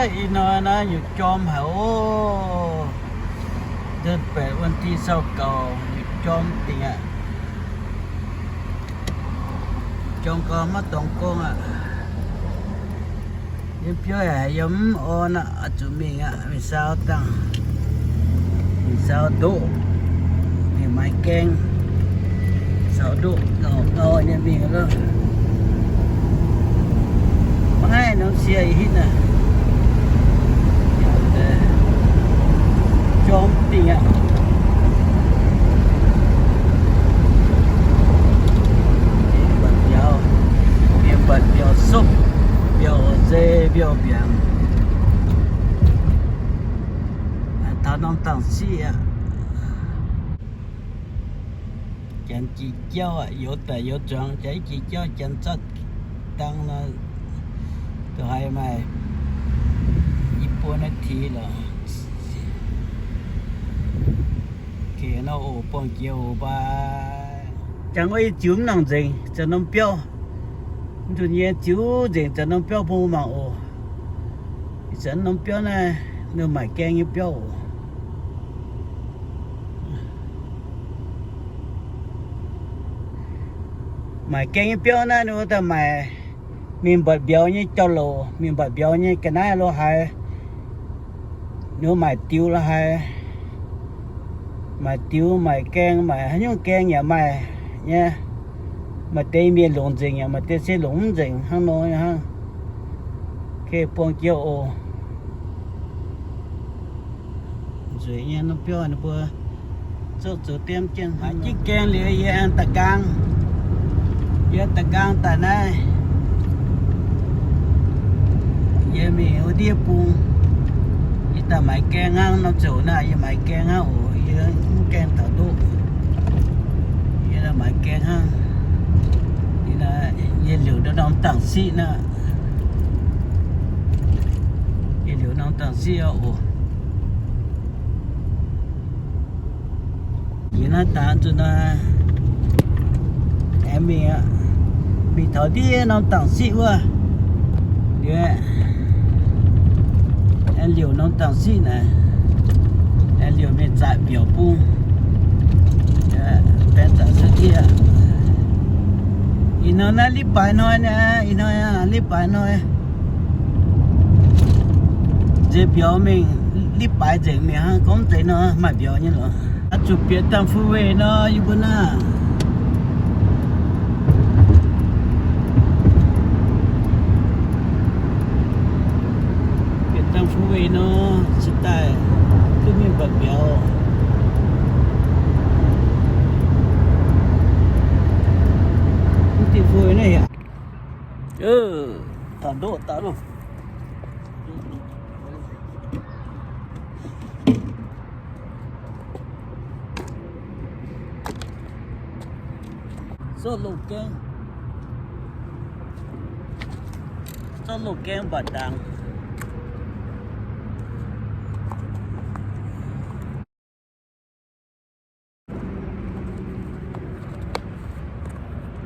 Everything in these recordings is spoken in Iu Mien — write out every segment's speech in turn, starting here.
Ih hnoi naaiv nyutc jorm haic oc. Ndon baeqc wuonh ti sau gaux, nyutc jorm dingc aqv. Jorm gau maiv dorngx gorngv aqv. Yiem biauv haic, yiem mv orn aqv, oix zuqc mingh aqv. Mingh saau dangh, mingh saau ndoqv, mingh maaiz gaeng, saau ndoqv ngau ngau nyei mingh loh. Maiv haih norm sie hitv naaic. Jorm dingc aqv. Mienh mbatc mbiauz, mienh mbatc mbiauz sopv, mbiauz zei, mbiauz mbiaangc. Taux norm dangh siqv aqv. Janx jiex jauv aqv, youz daic youz zuangx, janx jiex jauv, janx zatv dang nor, dongh haaix maaih i buo naaiv ti lorqc. Geh nor oc, buangh jiex oc baac. Jangx wuov yie ziux mv nangc nzengc, zanc norm biauv. Mv nzunc yie ziux nzengc zanc norm biauv bun mbuo mangc oc. Ih zanc norm biauv naaiv, ninh maaic gaeng nyei biauv oc. Maaic gaeng nyei biauv naaiv ninh mbuo daaih maaic mingh mbatc mbiauz nyei jauv-louc, mingh mbatc mbiauz nyei ga'naaiv lo haaix, ninh mbuo maaic diux lo haaix, maaic diux, maaic gaeng, maaic haaix nyungc gaeng yaac maaih nyei. Maaih deix mienh longc nzengc yaac maaih deix se longc mv nzengc hnangv nor nyei hnangv. Geh buangh jiex oc. Nzueic nyei norm biauv ninh mbuo zouv zoux diemv jienv. Maaic jienv gaeng liuz yie aengx da'nqaang, yie da'nqaang daaih naaiv, yie mingh wuov ndiev bung. Yie daaih maaiz gaeng hnangv, norm ziouc naaiv yie maaiz gaeng hnangv oc. Yie mv gaeng taux ndoqv, yie daaih maaiz gaeng hnangv. Yie liouc norm dangh siqv naaiv, yie liouc norm dangh siqv oc. Yie naaiv dangx zuqc naaiv aengx mingh aqv, mingh taux ndiev norm dangh siqv wuov, liuz aengx liouc norm dangh siqv naaic, aengx liouc mingh zaatc mbiaauc bung, baeng zaatc se ndiev. Ih hnoi naaiv lipv baaix hnoi naaiv, ih hnoi lipv baaix hnoi. Nzeix mbiauz mingh, lipv baaix nzengc mingh hnangv, gorngv mv deix nor maaih mbiauz nyei lorqc. Oix zuqc bieqc dangh freeway nor, yie mbuo naaiv. Bieqc dangh freeway nor, cingx daaih duqv mingh mbatc mbiauz. Mv diuh freeway naaiv yaac, taux ndoqv daaih loh. Zorqv loz-gaeng, zorqv loz-gaeng mbatc ndaangc.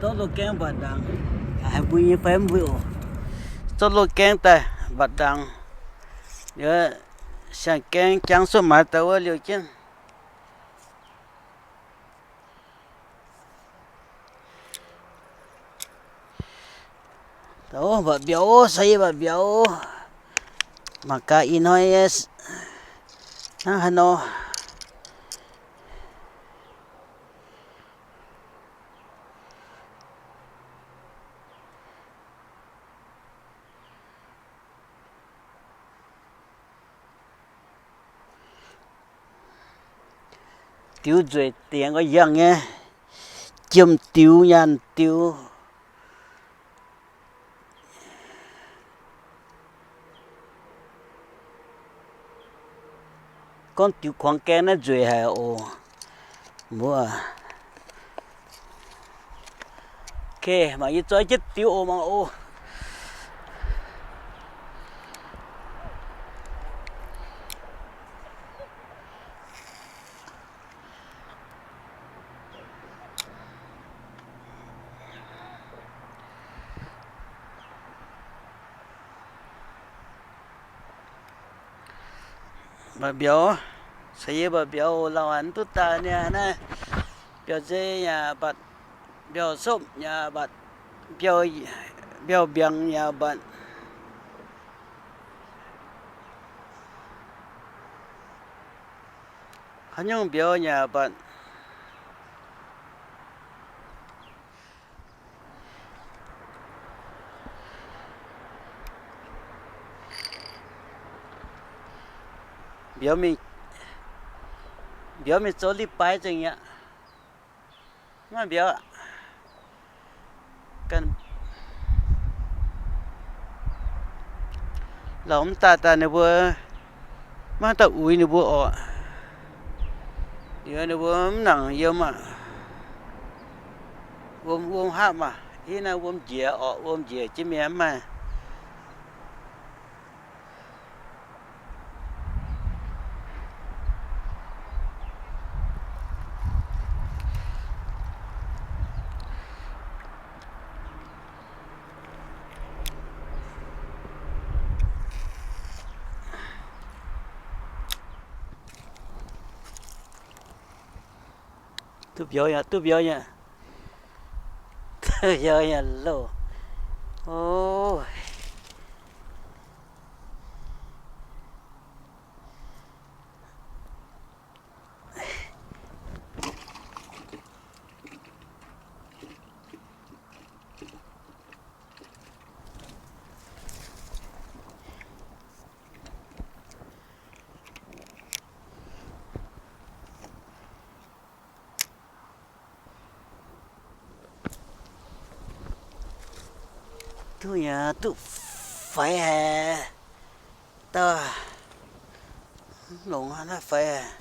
Zorqv loz-gaeng mbatc ndaangc. Haiz mbuo nyei fai mv mbuo oc. Zorqv loz-gaeng daaih mbatc ndaangc. Liuz siang-gaeng jangx suonv maaiz daaih wuov liouh jienv. Daaih mbatc mbiauz, sai yie mbatc mbiauz. Mangc gaax ih hnoi nyei hnangv haaix nor. Diux nzueic dingc nqoi yangh nyei, jiem diux, nyaanh diux. Gorngv diux kuangx gaeng naaiv nzueic haic oc. Mbuo, ok, mangc yie zoi jienv diux oc, mangc oc. Mbatc mbiauz, caux yie mbatc mbiauz oc. Lauh haic, mv duqv daaih niaa naaiv. Mbiauz nzei yaac mbatc, mbiauz sopv yaac mbatc, mbiauz mbiaangx yaac mbatc, haaix nyungc mbiauz yaac mbatc. Mbiauz mingh, mbiauz mingh zoux li-baaix nzengc aqv. Maiv mbiauz aqv. Lauh mv daaih daaih ninh mbuo maiv dauh uix ninh mbuo oc. Liuz ninh mbuo mv nangc yiem aqv. Wuom, wuom hapv maah, hitv naaiv wuom njiec orqc, wuom njiec jienv mienh mv maaih. Duqv mbiauz yaac, duqv mbiauz yaac, duqv mbiauz yaac loh. Ov. Duqv yaac duqv faix haic. Dauh longc naaiv faix haic.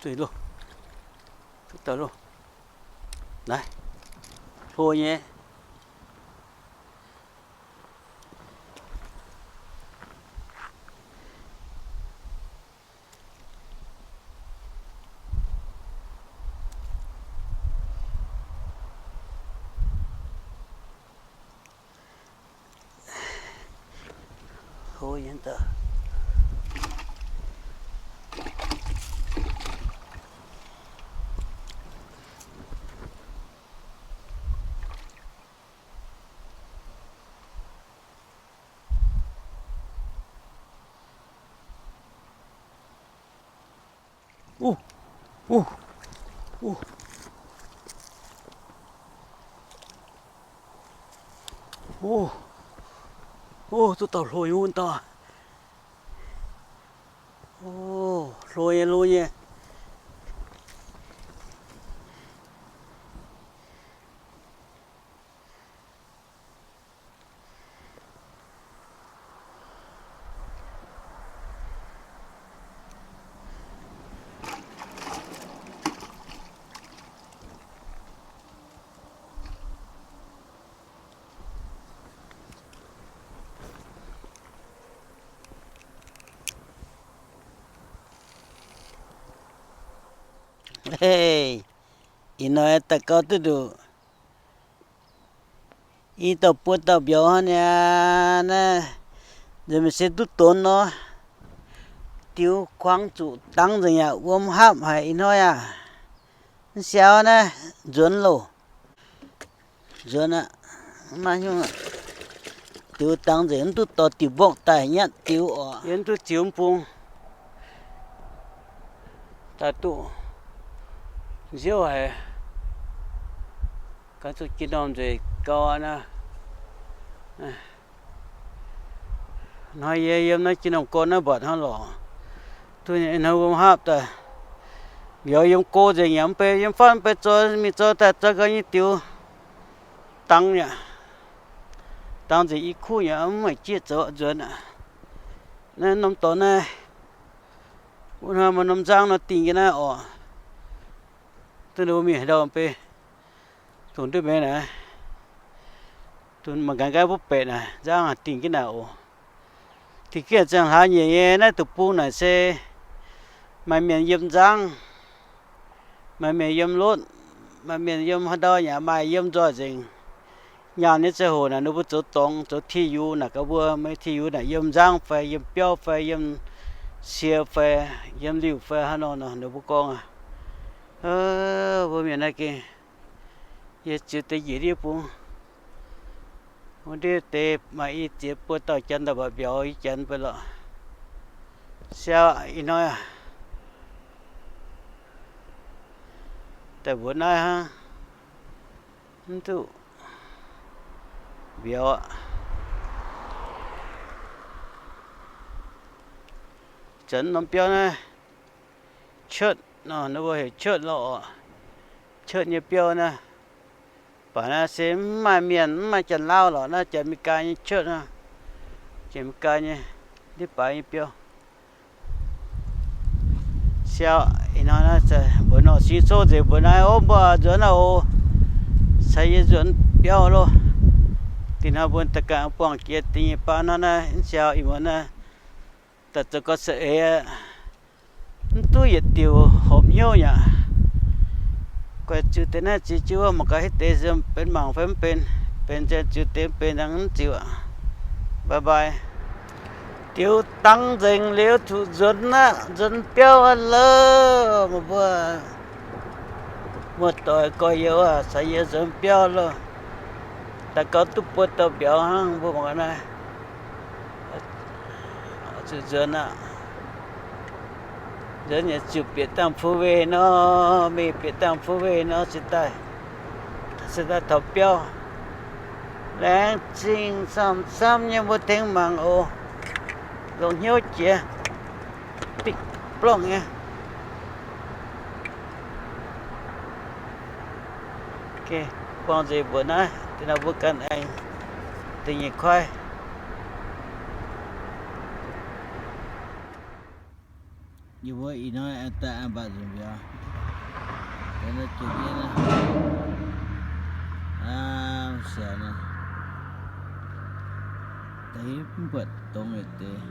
Zueih loh. Duqv dauh loh. Naaiv. Hlo nyei. Hlo nyei daaih. Uh, uh, uh. Uh, uh, duqv dauh hlo nyei wuov dauh. Uh, hlo nyei, hlo nyei. Hei, ih hnoi daaih gau duqv nduqc i dauh buo dauh mbiauz hnangv niaa. Naaiv nzunc mingh se duqv donx nor, diux kuangx zuqc dangx nzengc yaac wuom hapv haic ih hnoi aac. Mv siaauc naaiv nzuonx loh. Nzuonx aqv. Mv maaih hnyouv aqv. Diux dangx nzengc mv duqv dorh diuc mbopv daaih nyatv diux oc. Yie mv duqv ziux mv bung daaih duqv nziouv haic. Ganh zuqc jiex normh nzueic gau aqv naaiv. Hnoi yie yiem naaiv jiex normh gorn naaiv mbatc hnangv lorqc. Duqv hnoi wuom hapv daaih, mbiauz yiem go nzengc yaac mv bei, yiem fatv mv bei zoux mingh zoux daaih zoux gau nyei diux dangx yaac. Dangx nzengc i kuv nyei, mv maaih jieqv zoux nzuonx aqv. Naaiv norm dorngx naaiv, wuov hnoi maaih norm nzangv nor dingh jienv naaiv oc. Duqv ninh mbuo mienh ndau beiv dungx duqv mengh naaiv, dungx mangc gaax nqaai mbuo baeqc naaic nzangv dingh jienv naaic oc. Dingh jienv ziangh hlaax nyeic nyei naaiv deic-bung naaic se maaih mienh yiem nzangv, maaih mienh yiem lotv, maaih mienh yiem haaix ndau yaac maaih yiem nzoih nzengc. Nyaanh nyei ziangh hoc naaic ninh mbuo zoux dorngx zoux ti yux naaic gaax mbuo, maiv ti yux naaic yiem nzangv fai yiem biauv fai yiem sie fai yiem liuh fai haaix nor nor ninh mbuo gorngv aqv. Mbuo mienh naaiv gengh, yie ziux deix njiec ndiev bung, wuov ndiev deix maaih i ziex buo dauh janx daaih mbaac mbiauz i janx beiv lorqc. Siau ih hnoi aqv, daaih mbuox naaiv hnangv, mv duqv mbiauz aqv. Zanc norm biauv naaiv, cuotv nor, ninh mbuo heuc cuotv lorqc. Cuotv nyei biauv naaiv, baac naaiv se mv maaih mienh, mv maaih Janx-Lauv lorqc. Naaiv Janx-Meigaa nyei cuotv nor, Janx-Meigaa nyei ndiev baaix nyei biauv. Siau, ih hnoi naaiv mbuox nor singx coqv nzengc mbuox naaiv, ov, mbuo nzuonx naaiv oc. Caux yie nzuonx biauv loh. Dinh hnoi mbuo da'ganh buangh jiex deix nyei baav hnangv naaiv, mv siau ih muonz naaiv daaih zoux gau saeng-eix aqv. Mv duqv yietc diuc horpc hnyouv yaac guaix ziux deix naaiv ziex jienv wuov, mangc gaax hitv deix benx mangc fai mv benx. Benx ziouc ziux, deix mv benx dangh mv ziux aqv. Bye bye. Diux dangx nzengc liuz zuqc nzuonx aqv, nzuonx biauv aqv loh. Meih mbuo muoz-doic gorx-youz aah, caux yie nzuonx biauv loh. Daaih gauh duqv buo dauh mbiauz hnangv, mbuo mangc gaax naaiv. Zuqc nzuonx aqv. Nzuonx yaac ziouc bieqc dangh fu weih nor, mingh bieqc dangh fu weih nor se daaih, se daaih taux biauv. Laengz zingh camv-camv nyei mbuo tengx mangc oc. Longc hnyouv jiex, diqv blongh nyei. Buangh nzengc mbuoqc naaiv, dinh ndau mbuo ganh aengx dingc nyei kuaaiv. Yie mbuo ih hnoi daaih aqv, mbatc nzunc mbiauz, jiex jienv naaiv, siaauc naaiv, mv buatc dongh yietc deix.